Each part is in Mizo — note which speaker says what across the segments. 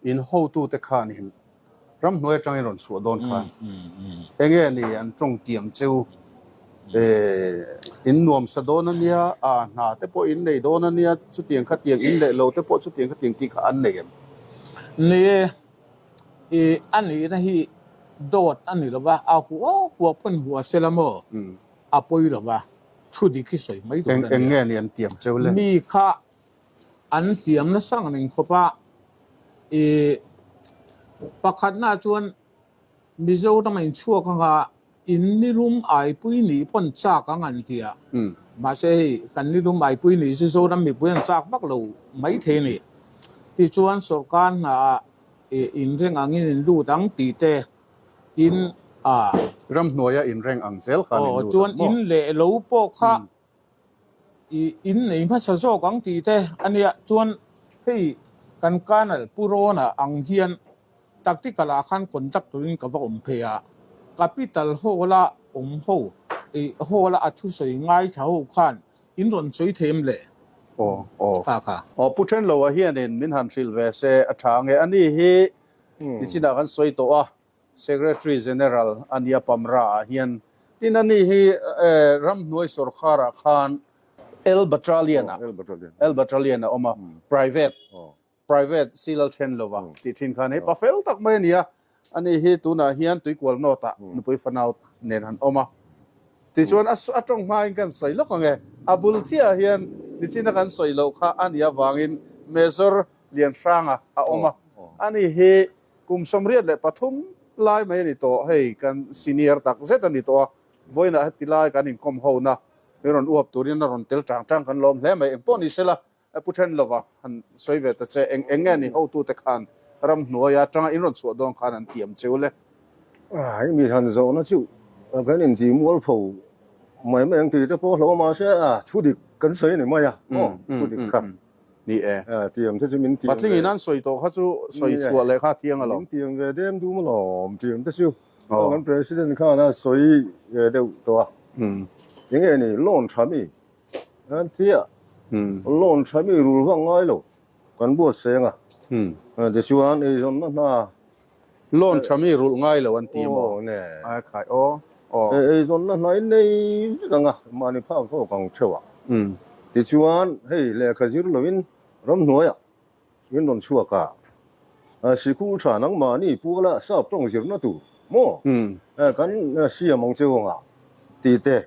Speaker 1: In hotute khanin ramhnuai atangin rawn chhuah dawn khan enge ni an tawng tiam cheu in nuamsa dawn a nia, a hna te pawh in nei dawn a nia, chutiang khatiang in leh lo te pawh chutiang khatiang tih kha an nei em?
Speaker 2: Ni e, i a nihna hi dawt a ni lo va, a hua hua pawn hua se la maw a pawi lo va, thu dik hi sawi mai tur a nia.
Speaker 1: Eng nge ni an tiam cheu le?
Speaker 2: Mi kha An tiam nasa ang reng khawp a, i pakhatna chuan Mizoram a inchhuak anga in nilum aipui nih pawn chak ang an ti a, mahse hei kan nilum aipui nih chu Zoram mipui an chak vak lo maithei a ni. Tichuan sorkar hnaah inreng angin in lut ang tih te in a.
Speaker 1: Ramhnuaia inreng ang zel khan in lut ang maw?
Speaker 2: Chuan in leh lo pawh kha I in nei hmasa zawk ang tih te a nia chuan hei kan Colonel Pu Rawna ang hian tactical ah khan conduct turin ka va awm phei a, Capital Hall a awm ho i hall a a thusawi ngaithla ho khan in rawn sawi thei em le?
Speaker 1: Aw aw.
Speaker 2: Kha kha.
Speaker 1: Aw Pu Thenloa hianin min han hrilh ve se a tha ange a ni hi nichinah kan sawi tawh a, Secretary General a nia Pamra ah hian tin a ni hi ramhnuai sawrkhar ah khan L Battalion ah L Battalion a awm a private private Silal then lova tih thin khan hei pa fel tak mai a ni a a ni hi tunah hian Tuikual North ah nupui fanau nen han awm a tichuan a tawng hmain kan sawi lawk ang e a bul chiah ah hian nichina kan sawi loh kha a nih avangin Major Lianhranga a awm a a ni hi Kum 83 lai mai a ni tawh, hei kan senior tak zet a ni tawh a, vawiinah heti lai kan inkawm ho na min rawn uap turin a rawn tel tang tang kan lawm hle mai. Engpawh ni sela Pu Thenlova han sawi ve ta che, eng eng nge ni hotute khan ramhnuaia atanga in rawn chhuah dawn khan an tiam cheu le?
Speaker 3: Hei mi han zawhna chu kan inti mualpho mai mai ang tih te pawh hlauh mahse a thudik kan sawi a ni mai a maw thudik kha.
Speaker 1: Ni e.
Speaker 3: Tiang te chu min tiang ve.
Speaker 1: Patling in an sawi tawh kha chu sawi chhuah leh kha thiang alawm.
Speaker 3: Min tiang ve dem dum alawm tiang te chu. Kan president khan a sawi ve deuh tawh a. Enge ni loan tha mi an tia. Loan tha mi rul vak ngai lo kan buat seng a. Tichuan eizawnna hna
Speaker 1: Loan tha mi rulh ngai lo an ti maw?
Speaker 3: Aw ne.
Speaker 1: Ai khai aw. Aw.
Speaker 3: Eizawnna hnai nei vek ang a, mahni phak tawk ang theuh a. Tichuan hei lehkha zir loin ramhnuaiah in rawn chhuak a, sikul tha nangmahni puala sap tawng zirna tur maw kan siam ang cheu anga tih te,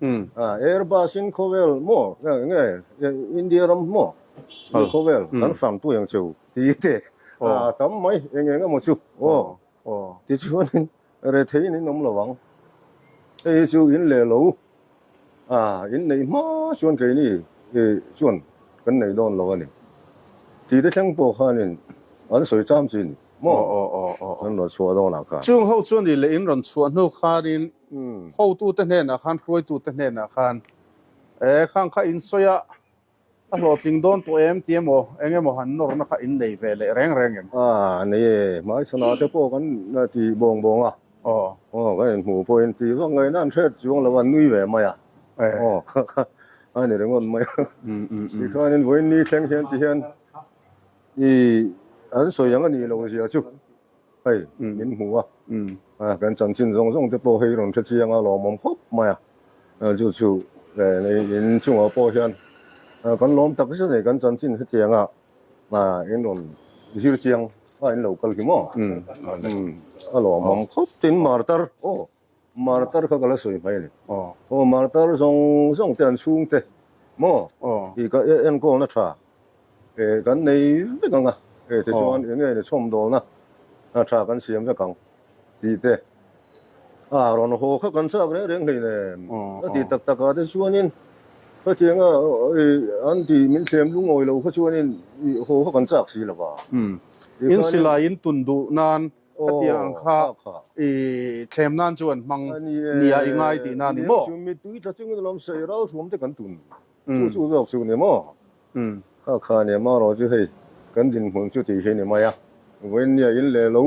Speaker 3: Airbus in khawvel maw nge India ram maw khawvel kan fangpui ang cheu. Ti te a tam mai eng eng emaw chu aw tichuanin retheiin in awm lo ang hei hi chu in leh lo a in neih hma chuan keini chuan kan nei dawn lo a ni ti te thleng pawh khanin an sawi cham chi ni maw an rawn chhuah dawn ah khan.
Speaker 1: Chung ho chuan i leh in rawn chhuah hnu khanin hotute hnenah khan hruaitute hnenah khan e khang kha in sawi a A hlawhtling dawn tawh em ti emaw eng emaw han nawrna kha in nei ve leh reng reng em?
Speaker 3: A nei e, hmaichhanah te pawh kan ti bawng bawng a.
Speaker 1: Aw.
Speaker 3: Aw, kan inhmuh pawhin ti vak ngaihna an hriat chuang lo a, an nui ve mai a. Aw, kha kha a ni ringawt mai a. Tikhanin vawiin ni thleng hian ti hian i an sawi ang a nih loh zia chu hei min hmu a. Kan chanchin zawng zawng te pawh hei rawn hre chiang a lawmawm khawp mai a. Chu chu in chungah pawh hian kan lawm tak zet a ni kan chanchin hetiang a in rawn zir chiang a in lo kal hi maw a lawmawm khawp tin martar aw martar kha ka la sawi mai a ni aw martar zawng zawng te an chhungte maw i ka enkawlna tha kan nei vek ang a tichuan eng nge ni chhawmdawlna tha kan siam vek ang. Tih te a rawn haw kha kan chak reng reng hleinem a ti tak tak ah te chuanin khatianga an ti min thlem lungawi lo kha chuanin haw kha kan chak si lo va.
Speaker 1: In silai in tun duh nan khatiang ang kha i thlem nan chu an hmang nia i ngai tih na ni maw?
Speaker 3: Chu mittui tla chungin alawm sawi ral thuam te kan tun chu chu zawk chu ni maw? Kha kha nia marawh chu hei kan dinhmun chu tih hi ni mai a, vawiin nia in leh lo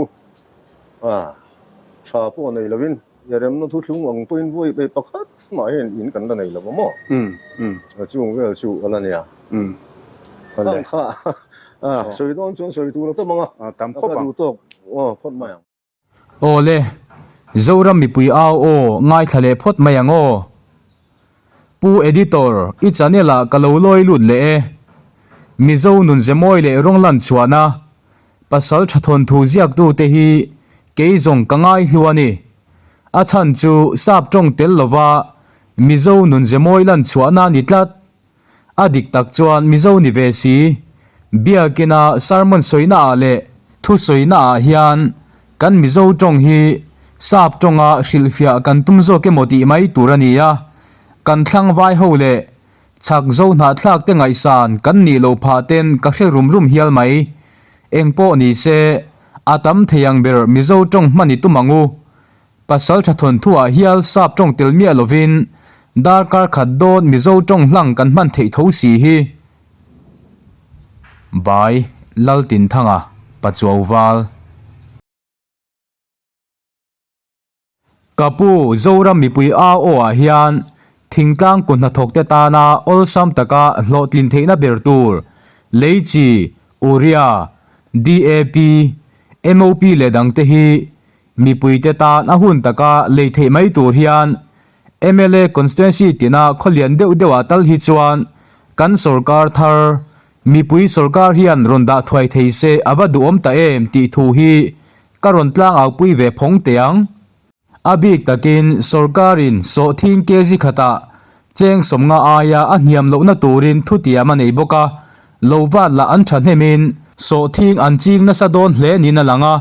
Speaker 3: a tha pawh nei lovin i remna thuthlung ang pawhin vawi pe pakhat mah hian in kan la nei lo a maw? Chung vel chu a la nia. Khang kha. A, sawi dawn chuan sawi tur a tam ang a,
Speaker 1: tam khawp
Speaker 3: ka
Speaker 1: ang.
Speaker 3: duh tawk aw phawt mai ang.
Speaker 4: Aw le, Zoram mipui au aw ngaithla leh phawt mai ang aw. Pu Editor, i channel ah ka lo lawi lut leh e. Mizo nunze mawi leh rawng lan chhuahna, pasal tha thawnthu ziaktu te hi kei zawng ka ngai hlu a ni. A chhan chu sap tawng tel lova Mizo nunze mawi lan chhuahna a ni tlat. A dik tak chuan Mizo ni ve si, Biakina sermon sawina ah leh thusawina ah hian kan Mizo tawng hi sap tawnga hrilhfiah kan tum zawk emaw tih mai tur a ni a, kan thlang vai ho leh chhak zo hnahthlak te ngaihsan kan nih loh phah ten ka hre rum rum hial mai. Eng pawh ni se, a tam thei ang ber Mizo tawng hman i tum ang u. Pasal tha thawnthuah hial sap tawng tel miah lovin darkar khat dawn Mizo tawng hlang kan hman theih tho si hi. By Laltinthanga, Pachuau Val. Ka pu Zoram mipui au aw ah hian thingtlang kut hnathawk te tana awlsam taka hlawhtlin theihna ber tur lei chi, Urea, DAP, MOP leh dangte hi Mipuite tan a hun taka lei theih mai tur hian mla constituency tina khawlian deuh deuhah tal hi chuan kan sorkar thar mipui sorkar hian rawn dah thuai thei se a va duhawm ta em tih thu hi ka rawn tlangaupui ve phawng teh ang. A bik takin sorkarin sawhthing kg khatah Cheng sawmnga aia a hniam lohna turin thutiam a nei bawk a, lo vat lah an thahnemin sawhthing an ching nasa dawn hle niin a lang a,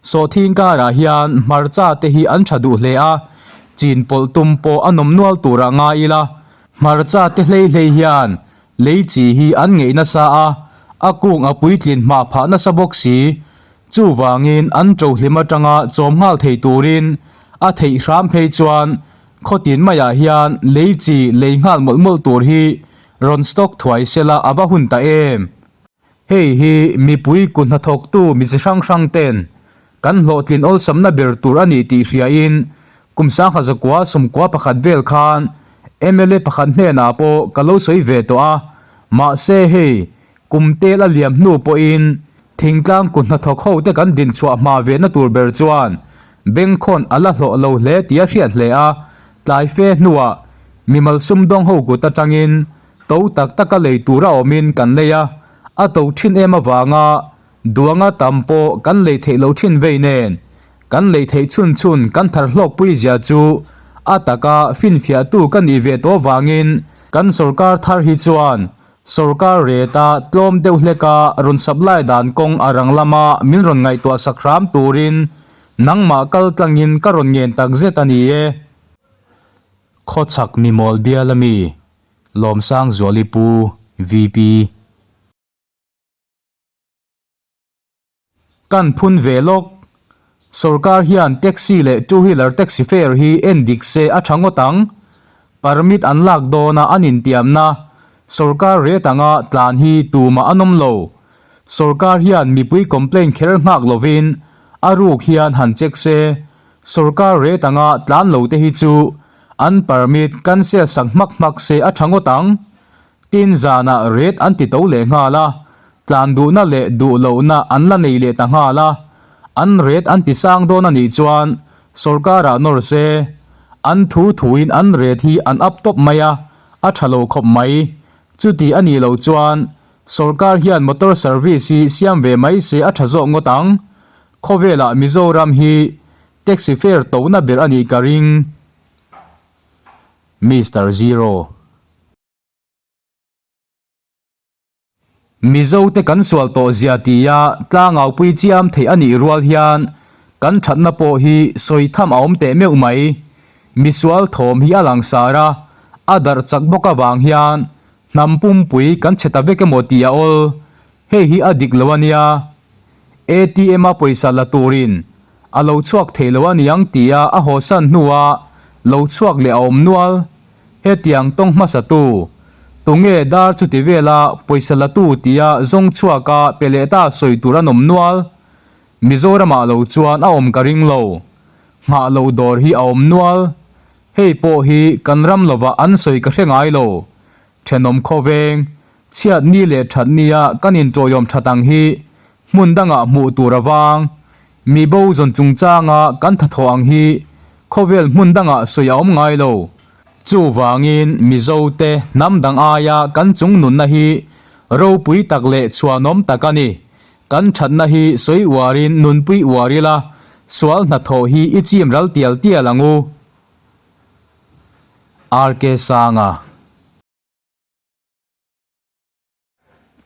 Speaker 4: sawhthing karah hian hmarcha te hi an tha duh hle a, chin pawlh tum pawh a nawm nual turah ngai ila, hmarcha te hlei hlei hian lei chi hi an ngeih nasa a, a kung a puitlin hma phah nasa bawk si, chuvangin an ṭo hlim atanga chawm nghal thei turin a theih hram phei chuan Khawtin maiah hian lei chi lei nghal mawlh mawlh tur hi rawn stock thuai sela a va hun ta em? Hei hi mipui kut hnathawktu mi chi hrang hrang ten kan hlawhtlin awlsamna ber tur a ni tih hriain kum sangha zakua sawmkua pakhat vel khan mla pakhat hnenah pawh ka lo sawi ve tawh a, mahse hei Kum tel a liam hnu pawhin thingtlang kut hnathawk ho te kan din chhuah hma ve na tur ber chuan bengkhawn a la hlawh lo hle tih a hriat hle a, tlai fe hnuah mimal sumdawng ho kut atangin to tak taka lei tur a awmin kan lei a, a to thin em avanga duanga tam pawh kan lei theih lo thin vei nen kan lei theih chhun chhun kan thar hlawkpui zia chu a taka finfiahtu ka nih ve tawh vangin kan sorkar thar hi chuan Sorkar reta tlawm deuh hleka rawn supply dan kawng a rang lama min rawn ngaihtuah sak hram turin nangmah kal tlangin ka rawn ngen tak zet a ni e. Khawchhak Mimawl bial ami Lawmsang Zuali Pu VP. Kan phun ve lawk. Sorkar hian taxi leh two wheeler taxi fare hi en dik se a tha ngawt ang. Permit an lak dawna an intiamna sorkar rate anga tlan hi tumah an awm lo. Sorkar hian mipui complaint kher nghak lovin a ruk hian han check se. Sorkar rate anga tlan lo te hi chu an permit cancel sak hmak hmak se a tha ngawt ang. Tin zanah rate an ti to leh nghal a, tlan duhna leh duh lohna an la nei leh ta nghal a, an rate an ti sang dawn a nih chuan sorkarah nawr se, an thu thuin an rate hi an up tawp mai a, a tha lo khawp mai. Chuti a nih loh chuan sorkar hian motor service hi siam ve mai se a tha zawk ngawt ang. Khawvelah Mizoram hi taxi fare tona ber a nih ka ring. Mister Zero. Mizo te kan sual tawh zia tia tlangaupui chiam theih a nih rual hian kan thatna pawh hi sawi tham a awm teh meuh mai. Misual thawm hi a langsar a, a darh chak bawk avang hian hnam pumpui kan chhe ta vek emaw tih a awl. Hei hi a dik lo a nia. ATM a pawisa la turin a lo chhuak thei lo a niang tia a hawsan hnua lo chhuak leh a awm nual. Hetiang tawng hmasa tu, tunge dar chuti vela pawisa la tu tia zawng chhuaka pe leh ta sawi tur an awm nual. Mizoramah lo chuan a awm ka ring lo. Nghah loh dawr hi a awm nual. Hei pawh hi kan ram lovah an sawi ka hre ngai lo. Thenawm khawveng. Chhiat ni leh that nia kan inṭawiawm that ang hi hmun dangah hmuh tur a vang. Mi bo zawn chungchanga kan thathawh ang hi khawvel hmun dangah sawi a awm ngai lo. Chuvangin Mizote hnam dang aia kan chung nunna hi ropui tak leh chhuanawm tak a ni. Kan thatna hi sawi uarin nunpui uar ila, sual hnathawh hi i chim ral tial tial ang u. RK Sanga.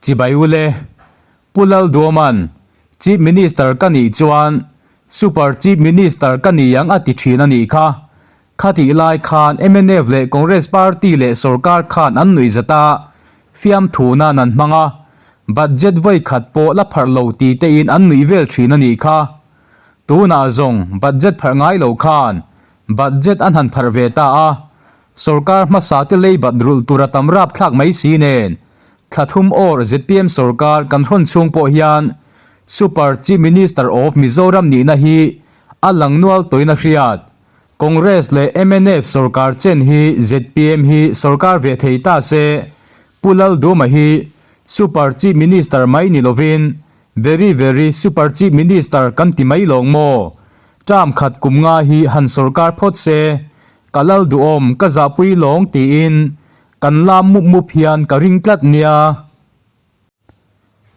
Speaker 4: Chibai ule, Pu Lalduaman, Chief Minister ka nih chuan Super Chief Minister ka ni ang a ti thin a nih kha. Khatih lai khan mnf leh Congress Party leh sorkar khan an nuih zat a, fiamthu nan an hmang a, budget vawi khat pawh la pharh lo ti tein an nuih vel thin a nih kha. Tunah zawng budget pharh ngai lo khan budget an han pharh ve ta a, Sorkar hmasa te lei bat rulh tur a tam rap thlak mai si nen, thla thum awr zpm sorkar kan hrawn chhung pawh hian Super Chief Minister of Mizoram nihna hi a lang nual tawhin a hriat. Congress leh mnf sorkar chen hi zpm hi sorkar ve thei ta se, Pu Lalduma hi Super Chief Minister mai ni lovin Very very Super Chief Minister kan ti mai lawng maw? Term khat kum nga hi han sorkar phawt se, Ka lal duhawm ka zahpui lawng tiin kan lam mup mup hian ka ring tlat nia.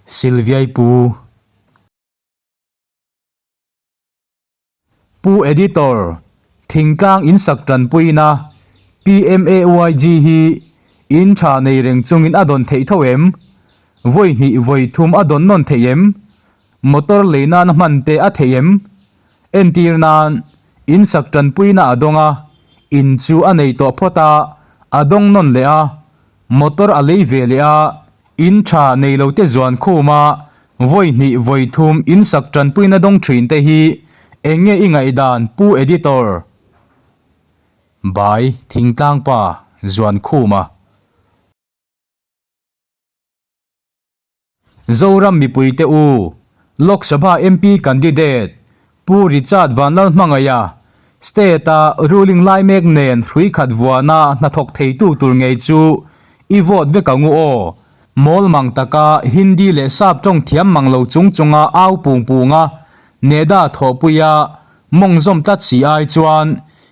Speaker 4: Sylviai Pu. Pu Editor, Thingtlang insak tanpuina PMAYG hi in tha nei reng chungin a dawn theih tho em? Vawi hnih vawi thum a dawn nawn theih em? Motor lei nana hman te a theih em? Entir nan, insak tanpuina a dawng a, in chu a nei tawh phawt a, a dawng nawn leh a, motor a lei ve leh a, in tha nei lo te zuan khum a, vawi hnih vawi thum insak tanpuina dawng thin te hi eng nge i ngaihdan Pu Editor? Bai Thingtlang pa zuan khum a. Zoram mipuite u, Lok Sabha MP candidate Pu Richard Vanlalhmangaiha, State-a ruling lai mek nen hrui khat vuana hnathawk theitu tur ngei chu i vote vek ang u aw. Mawl mang taka Hindi leh Sap tawng thiam mang lo chung chunga au pung punga Neda thawhpuia mawng zawm tlat si ai chuan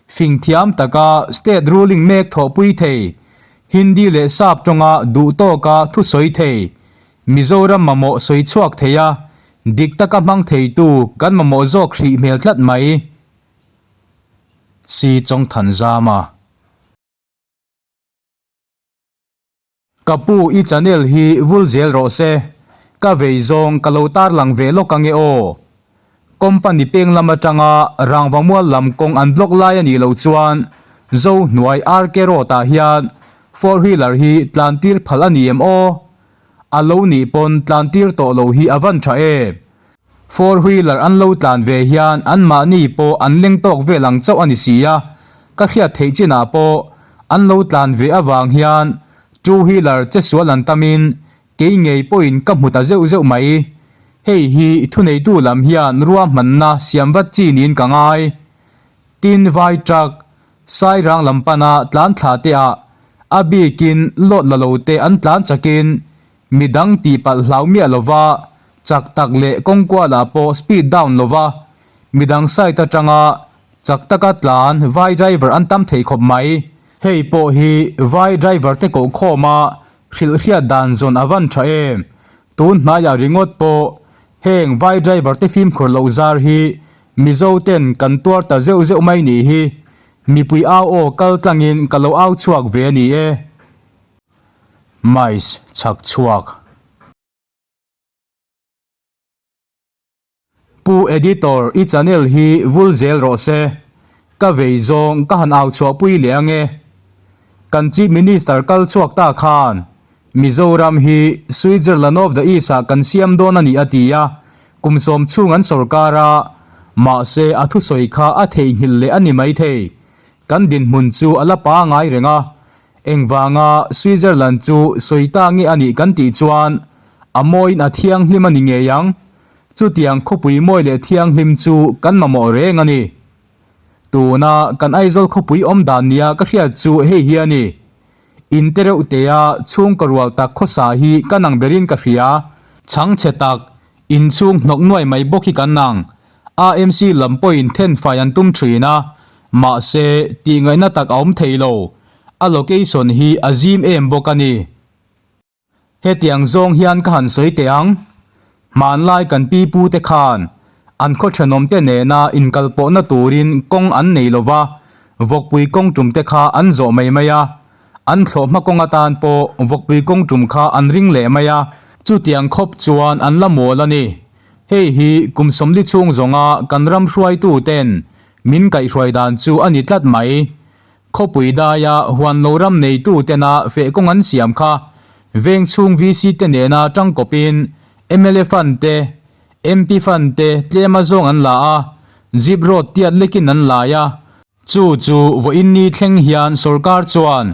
Speaker 4: fing thiam taka State ruling mek thawhpui thei Hindi leh Sap tawnga duh tawka thu sawi thei, Mizoram mamawh sawi chhuak thei a, dik taka hmang theitu kan mamawh zawk hrih hmel tlat mai. Si Chawngthanzama. Ka pu i channel hi vul zel rawh se, ka vei zawng ka lo tarlang ve lawk ange aw. Company peng lam atanga Rangvamual lam kawng an block lai a nih loh chuan Zo hnuai RK Road ah hian four wheeler hi tlan tir phal a ni em aw? A lo nih pawn tlan tir tawh lo hi a van tha em? Four wheeler an lo tlan ve hian an mahni pawh an leng tawk vel ang chauh a ni si a, ka hriat theih chinah pawh an lo tlan ve avang hian two wheeler che sual an tamin Kei ngei pawhin ka hmu ta zeuh zeuh mai. Hei hi thuneitu lam hian ruahmanna siam vat chi niin ka ngai. Tin, vai truck, Sairang lam pana tlan thla te ah a bikin load la lo te an tlan chakin midang tihpalh hlau miah lova chak tak leh kawngkual ah pawh speed down lova midang side atanga chak taka tlan vai driver an tam thei khawp mai. Hei pawh hi vai driver te koh khawm a Hrilhhriat dan zawn a van tha em? Tun hnaiah ringawt pawh heng vai driver te fimkhur loh zar hi Mizo ten kan tuar ta zeuh zeuh mai nih hi. Mipui au aw kal tlangin ka lo au chhuak ve a ni e. Mais chhak chhuak. Pu Editor i channel hi vul zel rawh se, ka vei zawng ka han au chhuah pui leh ange. Kan Chief Minister kal chhuak ta khan Mizoram hi Switzerland of the East ah kan siam dawn a ni a ti a, kum sawm chhung an sorkar a, mahse a thusawi kha a theihnghilh leh a ni maithei. Kan dinhmun chu a la pangai reng a, Engvanga Switzerland chu sawi ta nge a nih kan tih chuan a mawiin a thianghlim a ni ngei ang. Chutiang khawpui mawi leh thianghlim chu kan mamawh reng a ni. Tuna kan Aizawl khawpui awm dan nia ka hriat chu hei hi a ni. In te reuh tea chhungkaw rual tak khawsa hi ka nang berin ka hria. Chhangchhe tak, inchhung hnawk nuai mai bawk hi kan nang. AMC lam pawhin thenfai an tum thin a, mahse tihngaihna tak a awm thei lo. A location hi a zim em bawk a ni. Hetiang zawng hian ka han sawi teh ang, hmanlai kan pi pu te khan an khaw thenawm te nena inkalpawhna turin kawng an nei lo va, vawkpui kawng tum te kha an zawh mai mai a, an thlawhhma kawng atan pawh vawkpui kawng tum kha an ring leh mai a, chutiang khawp chuan an la mawl a ni. Hei hi kum 40 chhung zawnga kan ram hruaitu ten min kaihhruai dan chu a ni tlat mai. Khawpui daia huan lo ram neitu tena feh kawng an siam kha veng chhung VC te nena tangkawpin mla fund te, MP fund te tlem a zawng an la a, jeep road tiat lekin an lai a. Chu chu vawiin ni thleng hian sorkar chuan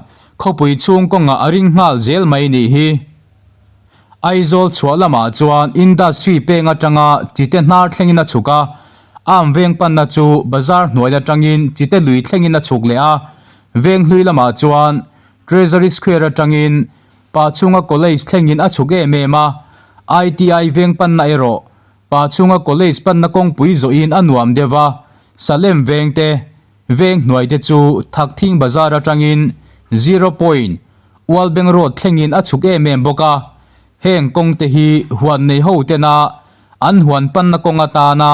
Speaker 4: khawpui chhung kawngah a ring nghal zel mai nih hi. Aizawl chhuah lamah chuan industry peng atanga chite hnar thlengin a chhuk a, arm veng panna chu bazar hnuai atangin chite lui thlengin a chhuk leh a, veng hlui lamah chuan Treasury Square atangin Pachhunga College thlengin a chhuk em em a, ITI veng panna erawh Pachhunga College panna kawngpui zawhin a nuam deuh a, Salem veng te Veng hnuai te chu Thakthing Bazar atangin Zero Point, Ualbeng Road thlengin a chhuk em em bawk a. Heng kawng te hi huan nei ho tena an huan panna kawng atana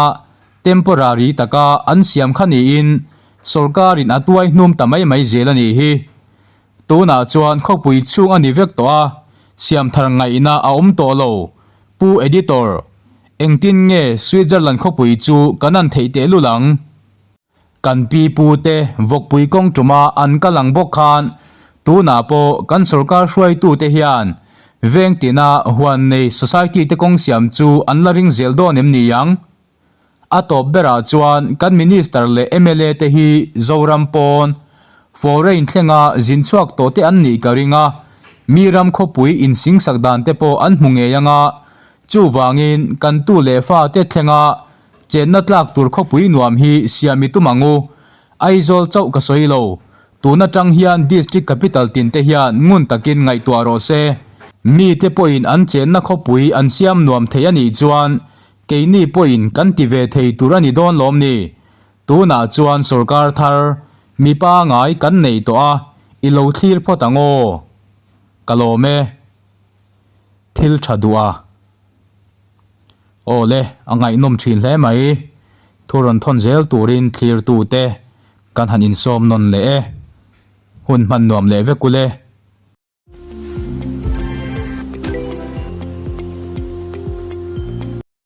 Speaker 4: temporary taka an siam kha niin sorkarin a tuai hnum ta mai mai zel a nih hi. Tunah chuan khawpui chhung a ni vek tawh a, siam thar ngaihna a awm tawh lo. Pu Editor, engtin nge Switzerland khawpui chu kan an theih tehlul ang? Kan pi pu te vawkpui kawng tuma an kal ang bawk khan tunah pawh kan sorkar hruaitu te hian veng tina huan nei society te kawng siam chu an la ring zel dawn em ni ang? A tawp berah chuan kan minister leh mla te hi Zoram pawn foreign thlenga zin chhuak tawh te an nih ka ring a, mi ram khawpui insingsak dan te pawh an hmu ngei ang a, chuvangin kan tu leh fa te thlenga Chenna tlak tur khawpui nuam hi siam i tum ang u. Aizawl chauh ka sawi lo. Tun atang hian District Capital tin te hian ngun takin ngaihtuah rawh se. Mite pawhin an chenna khawpui an siam nuam thei a nih chuan keini pawhin kan ti ve thei tur a ni dawn lawm ni? Tunah chuan sorkar thar mi pangai kan nei tawh a, i lo thlir phawt ang aw. Ka lawm e. Thil tha duh a. Aw le, a ngaihnawm thin hle mai. Thu rawn thawn zel turin thlirtute kan han insawm nawn leh e. Hun hman nuam leh vek ule.